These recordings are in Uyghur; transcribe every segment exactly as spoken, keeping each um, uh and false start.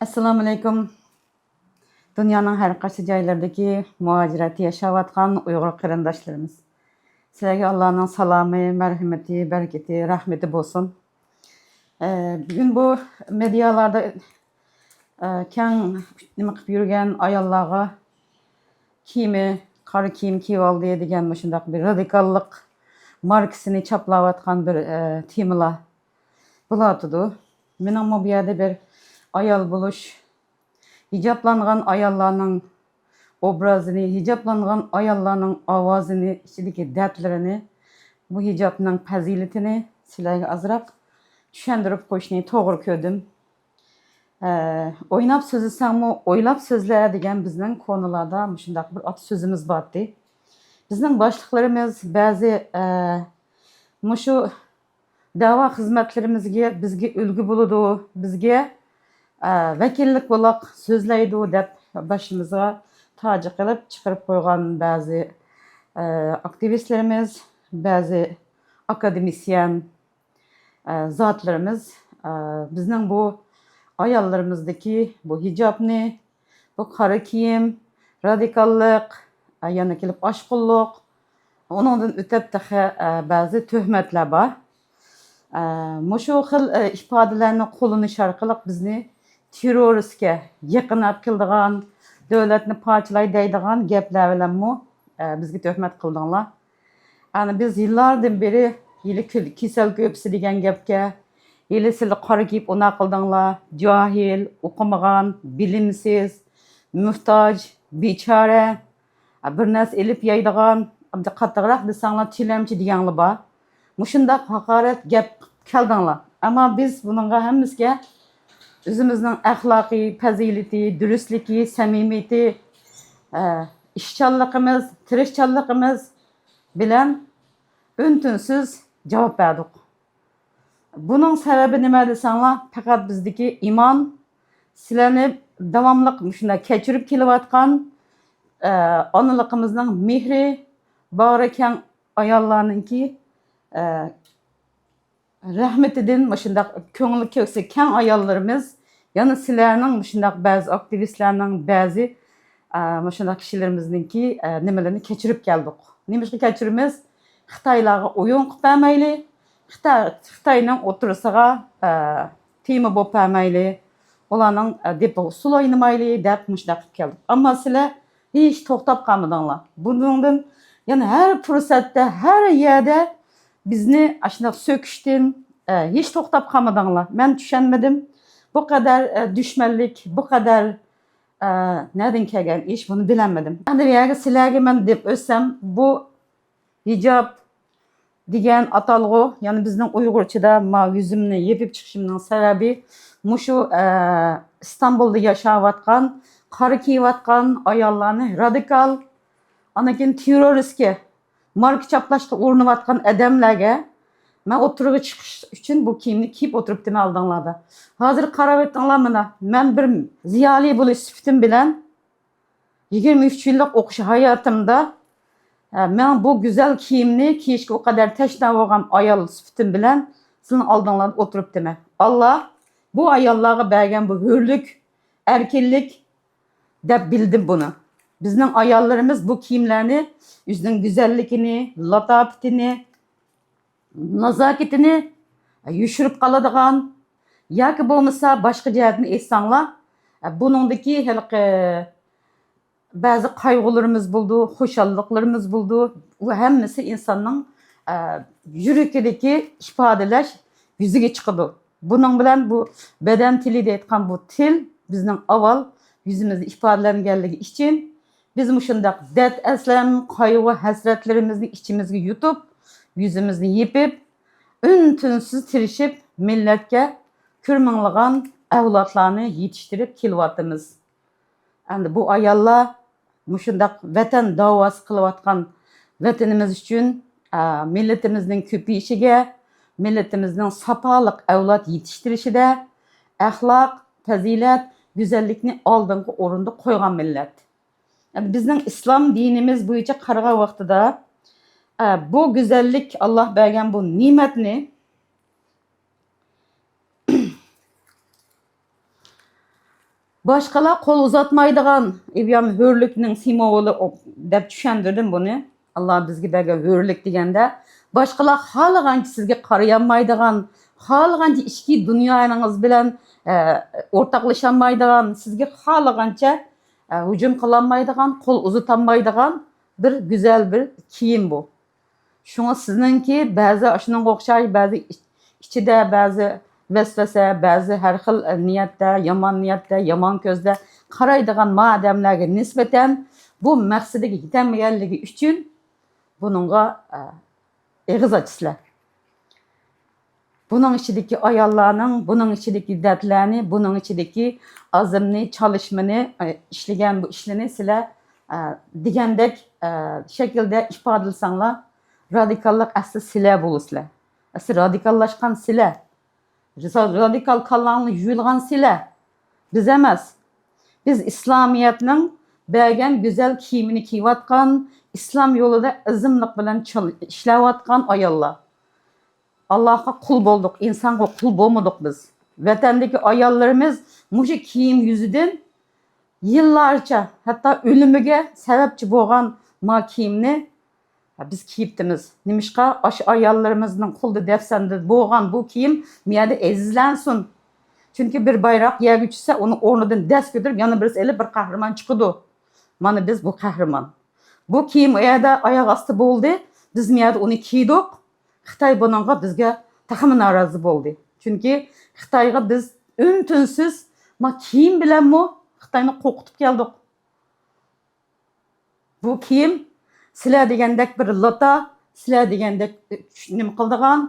ئەسسالامۇئەلەيكۇم. دۇنيانىڭ ھەر قايسى جايلىرىدىكى مۇھاجىرەتتە ياشاۋاتقان ئۇيغۇر قېرىنداشلىرىمىز. سىلەرگە ئاللانىڭ سالامى، مەرھىمىتى، بەرىكىتى، رەھمىتى بولسۇن. ئە، بۈگۈن بۇ مېدىيالاردا، ئە، كەڭ نېمە قىلىپ يۈرگەن ئاياللارغا كىيىمى، قارا كىيىم كىيىۋالدى دېگەن مۇشۇنداق بىر رادىكاللىق ماركىسىنى چاپلاۋاتقان بىر، ئە، تېمىلار بولۇۋاتىدۇ. مېنىڭمۇ بۇ يەردە بىر ئايال بولۇش، ھىجابلانغان ئاياللارنىڭ ئوبرازىنى، ھىجابلانغان ئاياللارنىڭ ئاۋازىنى، ئىچىدىكى دەردلىرىنى، بۇ ھىجابنىڭ پەزىلىتىنى سىلەرگە ئازراق چۈشەندۈرۈپ قويۇشنى توغرا كۆردۈم. ئە، «ئويناپ سۆزلىسەڭمۇ، ئويلاپ سۆزلە» دېگەن بىزنىڭ كونىلاردا مۇشۇنداق بىر ئاتا سۆزىمىز بارتتى. بىزنىڭ باشلىقلىرىمىز بەزى، ئە، مۇشۇ دەۋا خىزمەتلىرىمىزگە، بىزگە ئۈلگە بولىدۇ، بىزگە، ئە، ۋەكىللىك بولاق سۆزلەيدۇ دەپ بېشىمىزغا تاج قىلىپ چىقىرىپ قويغان بەزى، ئە، ئاكتىۋىستلىرىمىز، بەزى ئاكادېمىسىيەن، ئە، زاتلىرىمىز، ئە، بىزنىڭ بۇ ئاياللىرىمىزدىكى بۇ ھىجابنى، بۇ قارا كىيىم، رادىكاللىق، ئە، يەنە كېلىپ ئاشقۇنلۇق، ئۇنىڭدىن ئۆتۈپ تېخى، ئە، بەزى تۆھمەتلەر بار. ئە، مۇشۇ خىل، ئە، ئىپادىلەرنى قوللىنىش ئارقىلىق بىزنى تېررورىستكە يېقىن ئەپ كېلىدىغان، دۆلەتنى پارچىلاي دەيدىغان گەپلەر بىلەنمۇ، ئە، بىزگە تۆھمەت قىلدىڭلار. ئەنە بىز يىللاردىن بېرى ھېلى كۆ-، كېسەل كۆپىسى دېگەن گەپكە، ھېلى سىلەر قارا كىيىپ ئۇنداق قىلدىڭلار، جاھىل، ئوقۇمىغان، بىلىمسىز، موھتاج، بىچارە، بىر نەرسە ئېلىپ يەيدىغان، قاتتىقراق دېسەڭلار، تىلەمچى دېگەنلەر بار. مۇشۇنداق ھاقارەت گەپ كەلدىڭلار. ئەمما بىز بۇنىڭغا ھەممىسىگە ئۆزىمىزنىڭ ئەخلاقى، پەزىلىتى، دۈرۈستلۈكى، سەمىمىيىتى، ئە، ئىشچانلىقىمىز، تىرىشچانلىقىمىز بىلەن ئۈن-تىنسىز جاۋاب بەردۇق. بۇنىڭ سەۋەبى نېمە دېسەڭلار، پەقەت بىزدىكى ئىمان، سىلەرنى داۋاملىق مۇشۇنداق كەچۈرۈپ كېلىۋاتقان، ئە، ئانىلىقىمىزنىڭ مېھرى، باغرى كەڭ ئاياللارنىڭكى، ئە، رەھمىتىدىن مۇشۇنداق كۆڭلى كۆكسى كەڭ ئاياللىرىمىز، يەنە سىلەرنىڭ مۇشۇنداق بەزى ئاكتىۋىستلارنىڭ بەزى، ئە، مۇشۇنداق كىشىلىرىمىزنىڭكى، ئە، نېمىلىرىنى كەچۈرۈپ كەلدۇق. نېمىشقا كەچۈرىمىز؟ خىتايلارغا ئويۇن قىلىپ بەرمەيلى، خىتا-، خىتاينىڭ ئوتتۇرىسىغا، ئە، تېما بولۇپ بەرمەيلى، ئۇلارنىڭ، ئە، دېپىغا ئۇسسۇل ئوينىمايلى دەپ مۇشۇنداق قىلىپ كەلدۇق. ئەمما سىلەر ھېچ توختاپ قالمىدىڭلار. بۇنىڭدىن يەنە ھەر پۇرسەتتە، ھەر يەردە بىزنى ئاشۇنداق سۆكۈشتىن، ئە، ھېچ توختاپ قالمىدىڭلار. مەن چۈشەنمىدىم. بۇ قەدەر، ئە، دۈشمەنلىك، بۇ قەدەر، ئە، نەدىن كەلگەن ئىش، بۇنى بىلەلمىدىم. ئەمدى بۇ يەرگە سىلەرگە مەن دەپ ئۆتسەم، بۇ ھىجاب دېگەن ئاتالغۇ، يەنى بىزنىڭ ئۇيغۇرچىدا ما يۈزۈمنى يېپىپ چىقىشىمنىڭ سەۋەبى مۇشۇ، ئە، ئىستانبۇلدا ياشاۋاتقان، قارا كىيىۋاتقان ئاياللارنى رادىكال، ئاندىن كېيىن تېررورىستكە ماركا چاپلاشقا ئۇرۇنۇۋاتقان ئادەملەرگە مەن ئوتتۇرىغا چىقىش ئۈچۈن بۇ كىيىمنى كىيىپ ئولتۇرۇپتىمەن ئالدىڭلاردا. ھازىر قاراۋېتىڭلار مانا، مەن بىر زىيالىي بولۇش سۈپىتىم بىلەن يىگىرمە ئۈچ يىللىق ئوقۇش ھاياتىمدا، ئە، مەن بۇ گۈزەل كىيىمنى كىيىشكە ئۇ قەدەر تەشنا بولغان ئايال سۈپىتىم بىلەن سىلىنىڭ ئالدىڭلاردا ئولتۇرۇپتىمەن. ئاللا بۇ ئاياللارغا بەرگەن بۇ ھۆرلۈك، ئەركىنلىك دەپ بىلدىم بۇنى. بىزنىڭ ئاياللىرىمىز بۇ كىيىملەرنى ئۆزىنىڭ گۈزەللىكىنى، لاتاپىتىنى، نازاكىتىنى يوشۇرۇپ قالىدىغان ياكى بولمىسا باشقا جەھەتتىن ئېيتساڭلار، بۇنىڭدىكى ھېلىقى بەزى قايغۇلىرىمىز بولىدۇ، خۇشاللىقلىرىمىز بولىدۇ. ئۇ ھەممىسى ئىنساننىڭ، ئە، يۈرىكىدىكى ئىپادىلەش يۈزىگە چىقىدۇ. بۇنىڭ بىلەن بۇ بەدەن تىلى دەيدىغان بۇ تىل بىزنىڭ ئاۋۋال يۈزىمىزدە ئىپادىلەنگەنلىكى ئۈچۈن، بىز مۇشۇنداق دەرد ئەسلەم، قايغۇ ھەسرەتلىرىمىزنى ئىچىمىزگە يۇتۇپ، يۈزىمىزنى يېپىپ، ئۈن-تىنسىز تىرىشىپ، مىللەتكە كۆرمىڭلىغان ئەۋلادلارنى يېتىشتۈرۈپ كېلىۋاتىمىز. ئەمدى بۇ ئاياللار مۇشۇنداق ۋەتەن داۋاسى قىلىۋاتقان ۋەتىنىمىز ئۈچۈن، ئە، مىللىتىمىزنىڭ كۆپىيىشىگە، مىللىتىمىزنىڭ ساپالىق ئەۋلاد يېتىشتۈرۈشىدە ئەخلاق، پەزىلەت، گۈزەللىكنى ئالدىنقى ئورۇندا قويغان مىللەت. ئەمدى بىزنىڭ ئىسلام دىنىمىز بويىچە قارىغان ۋاقتىدا، ئە، بۇ گۈزەللىك، ئاللا بەرگەن بۇ نېمەتنى، باشقىلار قول ئۇزاتمايدىغان، ئىبيام ھۆرلۈكنىڭ سىمۋولى دەپ چۈشەندۈردۈم بۇنى. ئاللا بىزگە بەرگەن ھۆرلۈك دېگەندە، باشقىلار خالىغانچە سىزگە قارىيالمايدىغان، خالىغانچە ئىچكى دۇنياڭىز بىلەن ئە، ئورتاقلىشالمايدىغان، سىزگە خالىغانچە ئە، ھۇجۇم قىلالمايدىغان، قول ئۇزىتالمايدىغان بىر گۈزەل بىر كىيىم بۇ. شۇڭا سىزنىڭكى بەزى شۇنىڭغا ئوخشاش بەزى ئىچ-، ئىچىدە بەزى ۋەسۋەسە، بەزى ھەر خىل نىيەتتە، يامان نىيەتتە، يامان كۆزدە قارايدىغان ما ئادەملەرگە نىسبەتەن بۇ مەقسىتىگە يېتەلمىگەنلىكى ئۈچۈن بۇنىڭغا ئە، ئېغىز ئاچىسىلەر. بۇنىڭ ئىچىدىكى ئاياللارنىڭ، بۇنىڭ ئىچىدىكى دەردلەرنى، بۇنىڭ ئىچىدىكى ئازىمنى، چالىشمىنى، ئە، ئىشلىگەن بۇ ئىشلىرىنى سىلەر، ئە، دېگەندەك، ئە، شەكىلدە ئىپادىلىسەڭلار، رادىكاللىق ئەسلى سىلەر بولىسىلەر. ئەسلى رادىكاللاشقان سىلەر. رادىكال كاللاڭلارنى يۇيۇلغان سىلەر. بىز ئەمەس. بىز ئىسلامىيەتنىڭ بەرگەن گۈزەل كىيىمىنى كىيىۋاتقان، ئىسلام يولىدا ئەزىملىق بىلەن چال-، ئىشلەۋاتقان ئاياللار. ئاللاھقا قۇل بولدۇق، ئىنسانغا قۇل بولمىدۇق بىز. ۋەتەندىكى ئاياللىرىمىز مۇشۇ كىيىم يۈزىدىن يىللارچە، ھەتتا ئۆلۈمىگە سەۋەبچى بولغان ما كىيىمنى بىز كىيىپتىمىز. نېمىشقا؟ ئاشۇ ئاياللىرىمىزنىڭ قولىدا دەپسەندە بولغان بۇ كىيىم مۇ يەردە ئەزىزلەنسۇن. چۈنكى بىر بايراق يەرگە چۈشسە، ئۇنى ئورنىدىن دەس كۆتۈرۈپ، يەنە بىرسى ئېلىپ بىر قەھرىمان چىقىدۇ. مانا بىز بۇ قەھرىمان. بۇ كىيىم ئۇ يەردە ئاياغ ئاستى بولدى. بىز مۇ يەردە ئۇنى كىيدۇق. خىتاي بۇنىڭغا بىزگە تېخىمۇ نارازى بولدى. چۈنكى خىتايغا بىز ئۈن-تىنسىز ما كىيىم بىلەنمۇ خىتاينى قورقۇتۇپ كەلدۇق. بۇ كىيىم سىلەر دېگەندەك بىر لاتا، سىلەر دېگەندەك نېمە قىلىدىغان،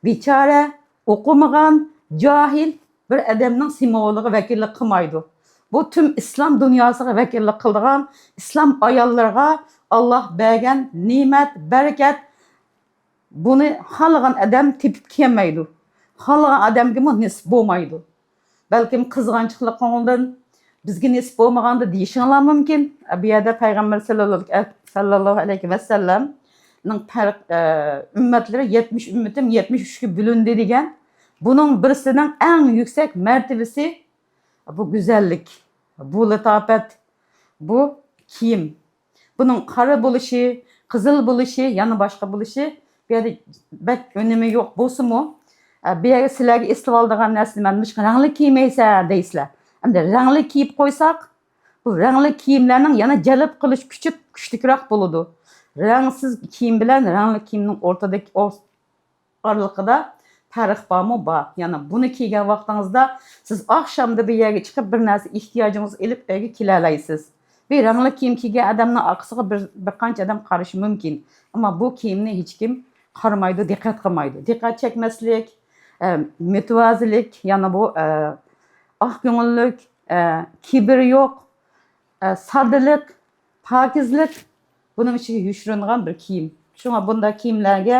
بىچارە، ئوقۇمىغان، جاھىل بىر ئادەمنىڭ سىمۋولىغا ۋەكىللىك قىلمايدۇ. بۇ تۈم ئىسلام دۇنياسىغا ۋەكىللىك قىلىدىغان، ئىسلام ئاياللىرىغا ئاللاھ بەرگەن نېمەت، بەرىكەت، بۇنى خالىغان ئادەم تېپىپ كىيەلمەيدۇ. خالىغان ئادەمگىمۇ نېسىپ بولمايدۇ. بەلكىم قىزغانچلىقىڭدىن بىزگە نېسىپ بولمىغاندۇ دېيىشىڭلار مۇمكىن. بۇ يەردە پەيغەمبەر ساللاللاھۇ، ساللاللاھۇ ئەلەيھى ۋەسەللەمنىڭ پەرق، ئە، ئۈممەتلىرى يەتمىش ئۈممىتىم يەتمىش ئۈچكە بۆلۈندى دېگەن. بۇنىڭ بىرسىنىڭ ئەڭ يۈكسەك مەرتىۋىسى بۇ گۈزەللىك، بۇ لاتاپەت، بۇ كىيىم. بۇنىڭ قارا بولۇشى، قىزىل بولۇشى، يەنە باشقا بولۇشى، بۇ يەردە بەك ئۈنۈمى يوق بولسىمۇ، ئە، بۇ يەرگە سىلەرگە ئېسىتىۋالىدىغان نەرسىنى، مەن مۇشۇ رەڭلىك كىيمەيسەن دەيسىلەر. ئەمدى رەڭلىك كىيىپ قويساق، بۇ رەڭلىك كىيىملەرنىڭ يەنە جەلپ قىلىش كۈچى كۈچلۈكرەك بولىدۇ. رەڭسىز كىيىم بىلەن رەڭلىك كىيىمنىڭ ئورتىدىكى ئور-، ئارىلىقىدا پەرق بارمۇ؟ بار. يەنى بۇنى كىيگەن ۋاقتىڭىزدا سىز ئاخشامدا بىر يەرگە چىقىپ، بىر نەرسە ئېھتىياجىڭىزنى ئېلىپ ئۆيگە كېلەلەيسىز. بىر رەڭلىك كىيىم كىيگەن ئادەمنىڭ ئارقىسىغا بىر، بىر قانچە ئادەم قارىشى مۇمكىن. ئەمما بۇ كىيىمنى ھېچكىم قارىمايدۇ، دىققەت قىلمايدۇ. دىققەت چەكمەسلىك، ئە، مۇتەۋازىلىك، يەنى بۇ، ئە، ئاق كۆڭۈللۈك، ئە، كىبىر يوق، ئە، ساددىلىق، پاكىزلىق، بۇنىڭ ئىچىگە يوشۇرۇنغان بىر كىيىم. شۇڭا بۇنداق كىيىملەرگە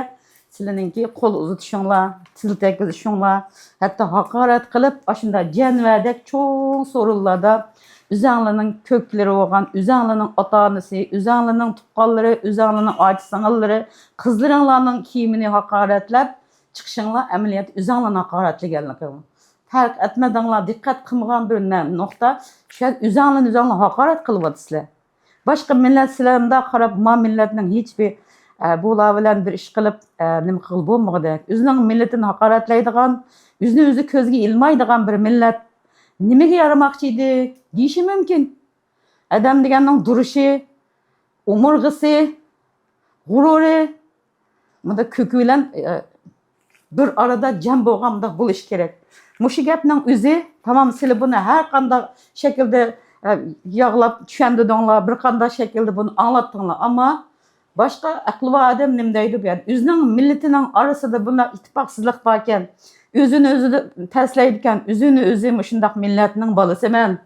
سىلىنىڭكى قول ئۇزىتىشىڭلار، تىل تەگكۈزۈشۈڭلار، ھەتتا ھاقارەت قىلىپ، ئاشۇنداق جەنۋەدەك چوڭ سورۇنلاردا ئۆزەڭلارنىڭ كۆكلىرى بولغان، ئۆزەڭلارنىڭ ئاتا-ئانىسى، ئۆزەڭلارنىڭ تۇغقانلىرى، ئۆزەڭلارنىڭ ئاچا-سىڭىللىرى، قىزلىرىڭلارنىڭ كىيىمىنى ھاقارەتلەپ چىقىشىڭلار ئەمەلىيەتتە ئۆزەڭلارنى ھاقارەتلىگەنلىكىڭ. پەرق ئەتمىدىڭلار، دىققەت قىلمىغان بىر نە-، نۇقتا، شۇ يەردە ئۆزەڭلارنى ئۆزەڭلار ھاقارەت قىلىۋاتىسىلەر. باشقا مىللەت سىلەرنى مۇنداق قاراپ، ما مىللەتنىڭ ھېچ بىر، ئە، بۇلار بىلەن بىر ئىش قىلىپ، ئە، نېمە قىلغىلى بولمىغۇدەك. ئۆزىنىڭ مىللىتىنى ھاقارەتلەيدىغان، ئۆزىنى ئۆزى كۆزگە ئىلمايدىغان بىر مىللەت نېمىگە يارىماقچى ئىدى دېيىشى مۇمكىن. ئادەم دېگەننىڭ تۇرۇشى، ئومۇرغىسى، غۇرۇرى، مۇنداق كۆكى بىلەن، ئە، بىر ئارىدا جەم بولغان مۇنداق بولۇشى كېرەك. مۇشۇ گەپنىڭ ئۆزى، تامام سىلى بۇنى ھەر قانداق شەكىلدە، ئە، ياغلاپ چۈشەندۈردۈڭلار، بىر قانداق شەكىلدە بۇنى ئاڭلاتتىڭلار. ئەمما باشقا ئەقلى بار ئادەم نېمە دەيدۇ بۇ يەردە؟ ئۆزىنىڭ مىللىتىنىڭ ئارىسىدا بۇنداق ئىتتىپاقسىزلىق باركەن، ئۆزىنى ئۆزى تەسلەيدىكەن، ئۆزىنى ئۆزى مۇشۇنداق مىللەتنىڭ بالىسىمەن،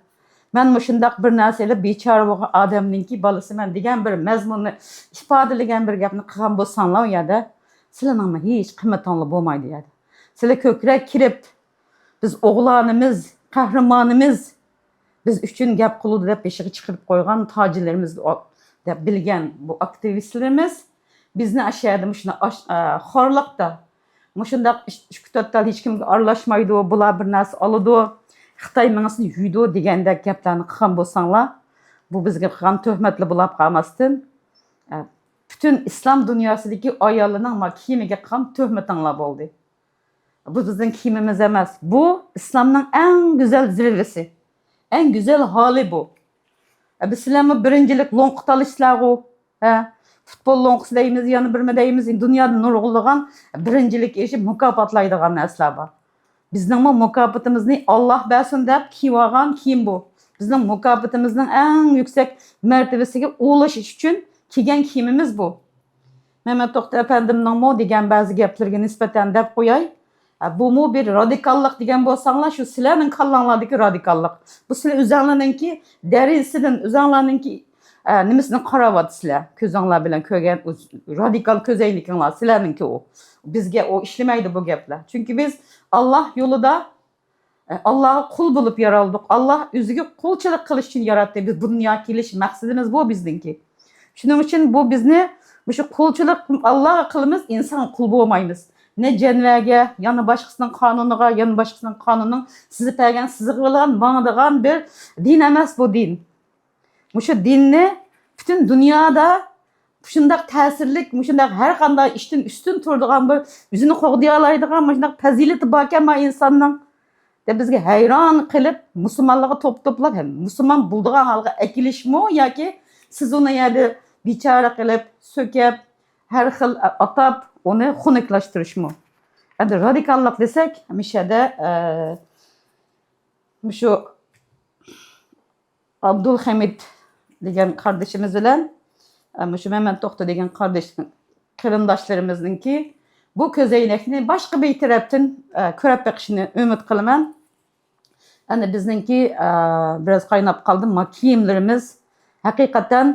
مەن مۇشۇنداق بىر نەرسە ئېلىپ بىچارە بولغان ئادەمنىڭكى بالىسىمەن دېگەن بىر مەزمۇننى ئىپادىلىگەن بىر گەپنى قىلغان بولساڭلار، ئۇ يەردە سىلىنىڭمۇ ھېچ قىممىتىڭلار بولمايدۇ. يەردە سىلەر كۆكرەك كېرىپ، بىز ئوغلانىمىز، قەھرىمانىمىز، بىز ئۈچۈن گەپ قىلىدۇ دەپ بېشىغا چىقىرىپ قويغان تاجلىرىمىز دەپ بىلگەن بۇ ئاكتىۋىستلىرىمىز بىزنى ئاشۇ يەردە مۇشۇنداق ئاش-، ئە، خورلۇقتا، مۇشۇنداق ئىش-، ئىككى تۆت تال ھېچكىمگە ئارىلاشمايدۇ، بۇلار بىر نەرسە ئالىدۇ، خىتاي مېڭىسىنى يۇيىدۇ دېگەندەك گەپلەرنى قىلغان بولساڭلار، بۇ بىزگە قىلغان تۆھمەتلا بولاپ قالماستىن، ئە، پۈتۈن ئىسلام دۇنياسىدىكى ئاياللارنىڭ ما كىيىمىگە قىلغان تۆھمىتىڭلار بولدى. بۇ بىزنىڭ كىيىمىمىز ئەمەس. بۇ ئىسلامنىڭ ئەڭ گۈزەل زىلۋىسى، ئەڭ گۈزەل ھالى بۇ. ئە، بىز سىلەرمۇ بىرىنچىلىك لوڭقا تالىشىسىلەرغۇ. ھە، پۇتبول لوڭقىسى دەيمىز، يەنە بىرمە دەيمىز، دۇنيادا نۇرغۇنلىغان بىرىنچىلىك ئېلىشىپ مۇكاپاتلايدىغان نەرسىلەر بار. بىزنىڭمۇ مۇكاپاتىمىزنى ئاللاھ بەرسۇن دەپ كىيىۋالغان كىيىم بۇ. بىزنىڭ مۇكاپاتىمىزنىڭ ئەڭ يۈكسەك مەرتىۋىسىگە ئۇلىشىش ئۈچۈن كىيگەن كىيىمىمىز بۇ. مەمەت توختى ئەپەندىمنىڭمۇ دېگەن بەزى گەپلىرىگە نىسبەتەن دەپ قوياي. ئە، بۇمۇ بىر رادىكاللىق دېگەن بولساڭلار، شۇ سىلەرنىڭ كاللاڭلاردىكى رادىكاللىق. بۇ سىلەر ئۆزەڭلارنىڭكى دەرىجىسىدىن، ئۆزەڭلارنىڭكى، ئە، نېمىسىنى قاراۋاتىسىلەر. كۆزۈڭلار بىلەن كۆرگەن ئۇ رادىكال كۆزەينىكىڭلار سىلەرنىڭكى ئۇ. بىزگە ئۇ ئىشلىمەيدۇ بۇ گەپلەر. چۈنكى بىز ئاللاھ يولىدا، ئە، ئاللاھقا قۇل بولۇپ يارالدۇق. ئاللاھ ئۆزىگە قۇلچىلىق قىلىش ئۈچۈن ياراتتى. بىز بۇ دۇنياغا كېلىش مەقسىتىمىز بۇ بىزنىڭكى. شۇنىڭ ئۈچۈن بۇ بىزنى مۇشۇ قۇلچىلىق ئاللاھقا قىلىمىز، ئىنسانغا قۇل بولمايمىز. نە جەنۋەگە، يەنە باشقىسىنىڭ قانۇنىغا، يەنە باشقىسىنىڭ قانۇنىنىڭ سىزىپ بەرگەن سىزىقى بىلەن ماڭىدىغان بىر دىن ئەمەس بۇ دىن. مۇشۇ دىننى پۈتۈن دۇنيادا شۇنداق تەسىرلىك، مۇشۇنداق ھەر قانداق ئىشتىن ئۈستۈن تۇرىدىغان بىر، ئۆزىنى قوغدىيالايدىغان مۇشۇنداق پەزىلىتى باركەن ما ئىنساننىڭ دەپ بىزگە ھەيران قېلىپ، مۇسۇلمانلارغا توپ توپلاپ، ھەم مۇسۇلمان بولىدىغان ھالغا ئەكېلىشمۇ ياكى سىز ئۇنى يەردە بىچارە قىلىپ، سۆكۈپ، ھەر خىل ئاتاپ ئۇنى خۇنۈكلاشتۇرۇشمۇ؟ ئەمدى رادىكاللىق دېسەك، مۇشۇ يەردە، ئە، مۇشۇ ئابدۇلخەمىت دېگەن قاردىشىمىز بىلەن، ئە، مۇشۇ مەمەت توختى دېگەن قاردىش، قېرىنداشلىرىمىزنىڭكى بۇ كۆزەينەكنى باشقا بىر تەرەپتىن، ئە، كۆرۈپ بېقىشىنى ئۈمىد قىلىمەن. ئەمدى بىزنىڭكى، ئە، بىراز قايناپ قالدى. ما كىيىملىرىمىز ھەقىقەتەن،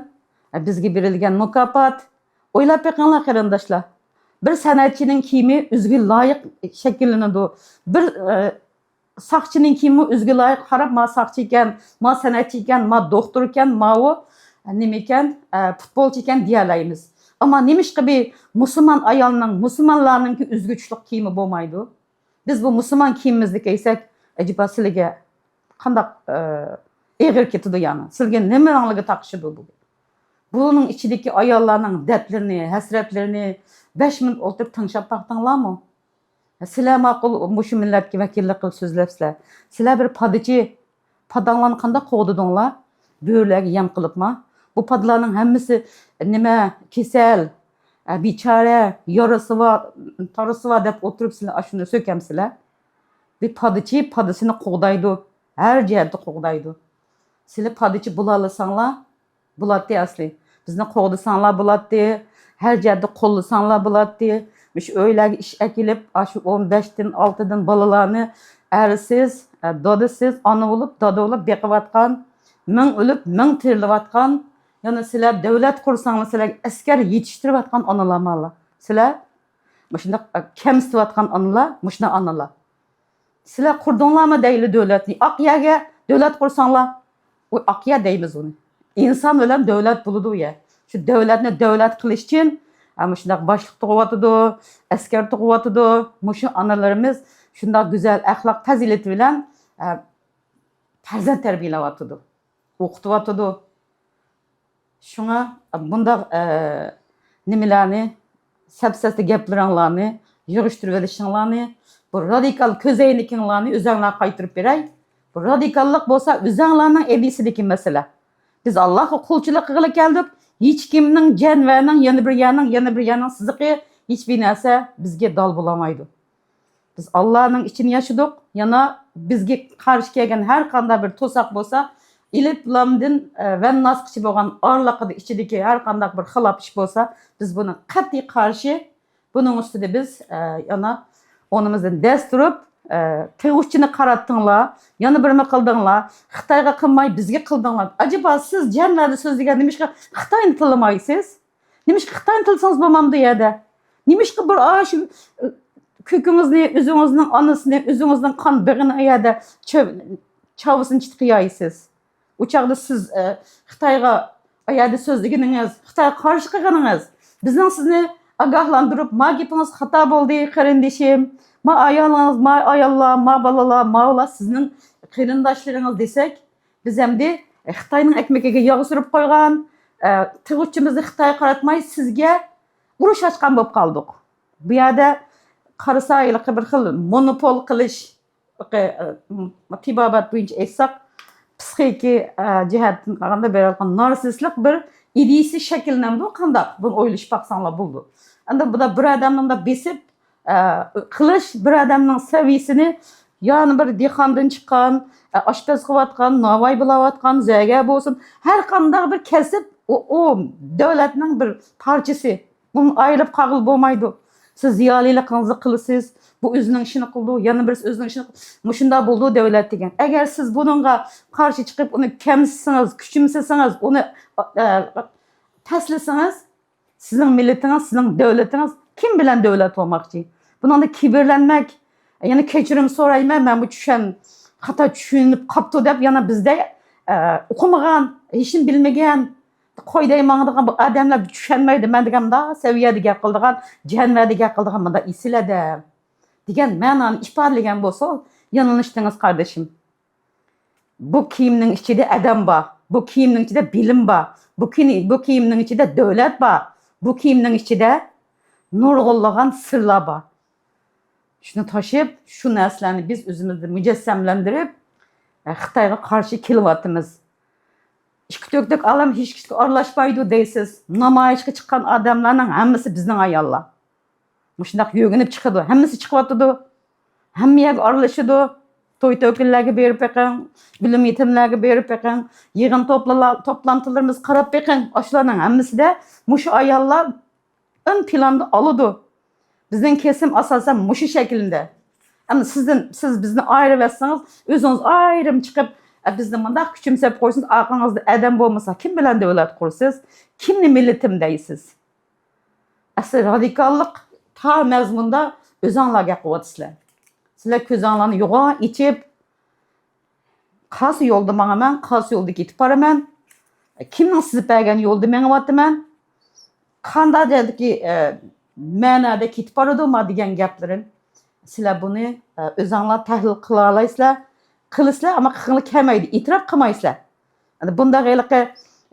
ئە، بىزگە بېرىلگەن مۇكاپات. ئويلاپ بېقىڭلار، قېرىنداشلار. بىر سەنئەتچىنىڭ كىيىمى ئۆزىگە لايىق شەكىللىنىدۇ. بىر، ئە، ساقچىنىڭ كىيىمى ئۆزىگە لايىق قاراپ، ما ساقچى ئىكەن، ما سەنئەتچى ئىكەن، ما دوختۇر ئىكەن، ماۋۇ نېمە ئىكەن، ئە، پۇتبولچى ئىكەن دېيەلەيمىز. ئەمما نېمىشقا بىر مۇسۇلمان ئايالنىڭ، مۇسۇلمانلارنىڭكى ئۆزگىچىلىك كىيىمى بولمايدۇ؟ بىز بۇ مۇسۇلمان كىيىمىمىزنى كىيسەك، ئەجەبا سىلىگە قانداق، ئە، ئېغىر كېتىدۇ يەنى؟ سىلىگە نېمىلەرگە تاقىشىدۇ بۇ؟ بۇنىڭ ئىچىدىكى ئاياللارنىڭ دەردلىرىنى، ھەسرەتلىرىنى بەش مىنۇت ئولتۇرۇپ تىڭشاپ باقتىڭلارمۇ؟ سىلەر ماقۇل مۇشۇ مىللەتكە ۋەكىللىك قىلىپ سۆزلەپسىلەر. سىلەر بىر پادىچى، پاداڭلارنى قانداق قوغدىدىڭلار؟ بۆرىلەرگە يەم قىلىپما؟ بۇ پادىلارنىڭ ھەممىسى نېمە، كېسەل، ئە، بىچارە، يارىسى بار، تارىسى بار دەپ ئولتۇرۇپ سىلەر ئاشۇنى سۆكەمسىلەر؟ بىر پادىچى پادىسىنى قوغدايدۇ، ھەر جەھەتتە قوغدايدۇ. سىلەر پادىچى بولالىساڭلار، بولاتتى ئەسلى. بىزنى قوغدىساڭلار بولاتتى، ھەر جەھەتتە قوللىساڭلار بولاتتى. مۇشۇ ئۆيلەرگە ئىش ئەكېلىپ، ئاشۇ ئون بەشتىن، ئالتىدىن بالىلارنى ئەرسىز، ئە، دادىسىز، ئانا بولۇپ، دادا بولۇپ بېقىۋاتقان، مىڭ ئۆلۈپ، مىڭ تىرىلىۋاتقان، يەنە سىلەر دۆلەت قۇرساڭلار، سىلەرگە ئەسكەر يېتىشتۈرۈۋاتقان ئانىلار مانا. سىلەر مۇشۇنداق، ئە، كەمسىتىۋاتقان ئانىلار، مۇشۇنداق ئانىلار. سىلەر قۇردۇڭلارمۇ دەيلى دۆلەتنى؟ ئاق يەرگە دۆلەت قۇرساڭلار، ئۇ ئاق يەر دەيمىز ئۇنى. ئىنسان بىلەن دۆلەت بولىدۇ يە. شۇ دۆلەتنى دۆلەت قىلىش ئۈچۈن، ئە، مۇشۇنداق باشلىق تۇغۇۋاتىدۇ، ئەسكەر تۇغۇۋاتىدۇ. مۇشۇ ئانىلىرىمىز شۇنداق گۈزەل ئەخلاق پەزىلىتى بىلەن، ئە، پەرزەنت تەربىيەلەۋاتىدۇ، ئوقۇتۇۋاتىدۇ. شۇڭا بۇنداق، ئە، نېمىلەرنى، سەپسەتە گەپلىرىڭلارنى، يىغىشتۇرۇۋېلىشىڭلارنى، بۇ رادىكال كۆزەينىكىڭلارنى ئۆزەڭلار قايتۇرۇپ بېرەي. بۇ رادىكاللىق بولسا ئۆزەڭلارنىڭ ئەدىسىدىكى مەسىلە. بىز ئاللاھقا قۇلچىلىق قىلغىلى كەلدۇق. ھېچكىمنىڭ جەنۋەنىڭ، يەنە بىر يەرنىڭ، يەنە بىر يەرنىڭ سىزىقى، ھېچبىر نەرسە بىزگە دال بولالمايدۇ. بىز ئاللانىڭ ئىچىنى ياشىدۇق. يەنە بىزگە قارشى كەلگەن ھەر قانداق بىر توساق بولسا، ئېلىپلامدىن، ئە، ۋەنناسقىچە بولغان ئارىلىقىدا ئىچىدىكى ھەر قانداق بىر خىلاپ ئىش بولسا، بىز بۇنىڭ قەتئىي قارشى. بۇنىڭ ئۈستىدە بىز، ئە، يەنە ئورنىمىزدىن دەس تۇرۇپ، ئە، تىغ ئۇچىنى قاراتتىڭلار، يەنە بىرنېمە قىلدىڭلار، خىتايغا قىلماي بىزگە قىلدىڭلار. ئەجەبا سىز جەنۋەدە سۆزلىگەن نېمىشقا خىتاينى تىللىمايسىز؟ نېمىشقا خىتاينى تىللىسىڭىز بولمامدۇ يەردە؟ نېمىشقا بىر ئاشۇ، ئە، كۆكىڭىزنى، ئۆزىڭىزنىڭ ئانىسىنى، ئۆزىڭىزنىڭ قان بېغىنى ئۇ يەردە چۆ-، چاۋىسىنى چىتقىيايسىز؟ ئۇ چاغدا سىز، ئە، خىتايغا ئۇ يەردە سۆزلىگىنىڭىز، خىتايغا قارشى قىلغىنىڭىز، بىزنىڭ سىزنى ئاگاھلاندۇرۇپ، ما گېپىڭىز خاتا بولدى، قېرىندىشىم، ما ئايالىڭىز، ما ئاياللار، ما بالىلار، ماۋۇلار سىزنىڭ قېرىنداشلىرىڭىز دېسەك، بىز ئەمدى خىتاينىڭ ئەكمىكىگە ياغ سۈرۈپ قويغان، ئە، تىغ ئۇچىمىزنى خىتايغا قاراتماي سىزگە ئۇرۇش ئاچقان بولۇپ قالدۇق. بۇ يەردە قارىسا، ھېلىقى بىر خىل مونوپول قىلىش، تېبابەت بويىچە ئېيتساق، پسىخىكا، ئە، جەھەتتىن قارىغاندا بېرىۋاتقان نارسىستلىق بىر ئىدىيىسى شەكىللىنىدۇ. قانداق؟ بۇنى ئويلىشىپ باقساڭلار بولىدۇ. ئەمدى بۇدا بىر ئادەمنى بۇنداق بېسىپ، ئە، قىلىش، بىر ئادەمنىڭ سەۋىيىسىنى، يەنە بىر دېھقاندىن چىققان، ئە، ئاشپەز قىلىۋاتقان، ناۋاي بۇلاۋاتقان، زەرگەر بولسۇن، ھەر قانداق بىر كەسىپ، ئۇ، ئۇ دۆلەتنىڭ بىر پارچىسى. ئۇنى ئايرىپ قالغىلى بولمايدۇ. سىز زىيالىيلىقىڭىزنى قىلىسىز، بۇ ئۆزىنىڭ ئىشىنى قىلىدۇ، يەنە بىرسى ئۆزىنىڭ ئىشىنى قىلىدۇ. مۇشۇنداق بولىدۇ دۆلەت دېگەن. ئەگەر سىز بۇنىڭغا قارشى چىقىپ، ئۇنى كەمسىتسىڭىز، كۈچەمسىتسىڭىز، ئۇنى، ئە، پەسلىسىڭىز، سىزنىڭ مىللىتىڭىز، سىزنىڭ دۆلىتىڭىز كىم بىلەن دۆلەت بولماقچى؟ بۇنىڭدا كىبىرلەنمەك، يەنە كەچۈرۈم سورايمەن، مەن بۇ چۈشەن، خاتا چۈشىنىپ قاپتۇ دەپ، يەنە بىزدە، ئە، ئوقۇمىغان، ھېچنېمە بىلمىگەن، قويدەي ماڭىدىغان بۇ ئادەملەر چۈشەنمەيدۇ. مەن دېگەن مۇنداق سەۋىيەدە گەپ قىلىدىغان، جەنۋەدە گەپ قىلىدىغان مۇنداق ئېسىل ئادەم دېگەن مەنانى ئىپادىلىگەن بولسا، ياڭلىشتىڭىز، قاردىشىم. بۇ كىيىمنىڭ ئىچىدە ئادەم بار، بۇ كىيىمنىڭ ئىچىدە بىلىم بار، بۇ كىي-، بۇ كىيىمنىڭ ئىچىدە دۆلەت بار، بۇ كىيىمنىڭ ئىچىدە نۇرغۇنلىغان سىرلار بار. شۇنى تاشىپ، شۇ نەرسىلەرنى بىز ئۆزىمىزدە مۇجەسسەملەندۈرۈپ، خىتايغا قارشى كېلىۋاتىمىز. ئىككى تۆكتەك ئالەم ھېچ كىشىگە ئارىلاشمايدۇ دەيسىز. نامايىشقا چىققان ئادەملەرنىڭ ھەممىسى بىزنىڭ ئاياللار. مۇشۇنداق يۆگىنىپ چىقىدۇ. ھەممىسى چىقىۋاتىدۇ. ھەممە يەرگە ئارىلىشىدۇ. توي تۆكۈنلەرگە بېرىپ بېقىڭ، ئۆلۈم يېتىملەرگە بېرىپ بېقىڭ، يىغىن توپلا-، توپلانتىلىرىمىزغا قاراپ بېقىڭ. ئاشۇلارنىڭ ھەممىسىدە مۇشۇ ئاياللار ئۆن پىلاندا ئالىدۇ. بىزنىڭ كېسىم ئاساسەن مۇشۇ شەكىلدە. ئەمما سىزدىن، سىز بىزنى ئايرىۋەتسىڭىز، ئۆزىڭىز ئايرىم چىقىپ، ئە، بىزنى مۇنداق كۈچەمسەپ قويسىڭىز، ئارقىڭىزدا ئادەم بولمىسا، كىم بىلەن دۆلەت قۇرىسىز؟ كىمنى مىللىتىم دەيسىز؟ ئەسلى رادىكاللىق تا مەزمۇندا ئۆزۈڭلار گەپ قىلىۋاتىسىلەر. سىلەر كۆزۈڭلارنى يوغان ئېچىپ، قايسى يولدا ماڭىمەن، قايسى يولدا كېتىپ بارىمەن، كىمنىڭ سىزىپ بەرگەن يولدا مېڭىۋاتىمەن، قانداق جەھەتتىكى، ئە، مەنادا كېتىپ بارىدۇ ما دېگەن گەپلىرىم. سىلەر بۇنى، ئە، ئۆزۈڭلار تەھلىل قىلالايسىلەر، قىلىسىلەر، ئەمما قىلغىلى كەلمەيدۇ، ئېتىراپ قىلمايسىلەر. ئەنە بۇنداق ھېلىقى،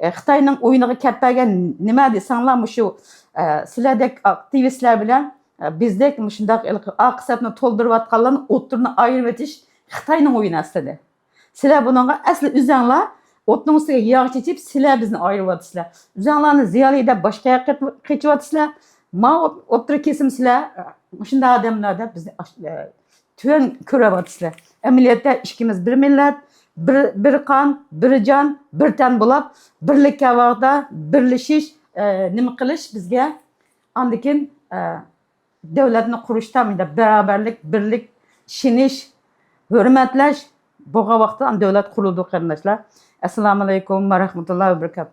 ئە، خىتاينىڭ ئويۇنىغا كەپ بەرگەن نېمە دېسەڭلار، مۇشۇ، ئە، سىلەردەك ئاكتىۋىستلار بىلەن، ئە، بىزدەك مۇشۇنداق ھېلىقى ئارقا سەپنى تولدۇرۇۋاتقانلارنى ئوتتۇرىنى ئايرىۋېتىش خىتاينىڭ ئويۇنى ئەسلىدە. سىلەر بۇنىڭغا ئەسلى ئۆزۈڭلار ئوتنىڭ ئۈستىگە ياغ چېچىپ، سىلەر بىزنى ئايرىۋاتىسىلەر. ئۆزۈڭلارنى زىيالىي دەپ باشقا يەرگە قېچىۋاتىسىلەر. ما ئوتتۇرا كېسىم سىلەر، مۇشۇنداق ئادەملەر دەپ بىزنى ئاش-، ئە، تۆۋەن كۆرۈۋاتىسىلەر. ئەمەلىيەتتە ئىككىمىز بىر مىللەت، بىر، بىر قان، بىر جان، بىر تەن بولۇپ، بىرلىك ھاۋادا بىرلىشىش، ئە، نېمە قىلىش بىزگە ئاندىن كېيىن، ئە، دۆلەتنى قۇرۇشتا مۇنداق بارابەرلىك، بىرلىك، ئىشىنىش، ھۆرمەتلەش بولغان ۋاقىتتا دۆلەت قۇرۇلىدۇ، قېرىنداشلار. ئەسسالامۇئەلەيكۇم ۋە رەھمەتۇللاھى ۋە بەرىكاتۇھ.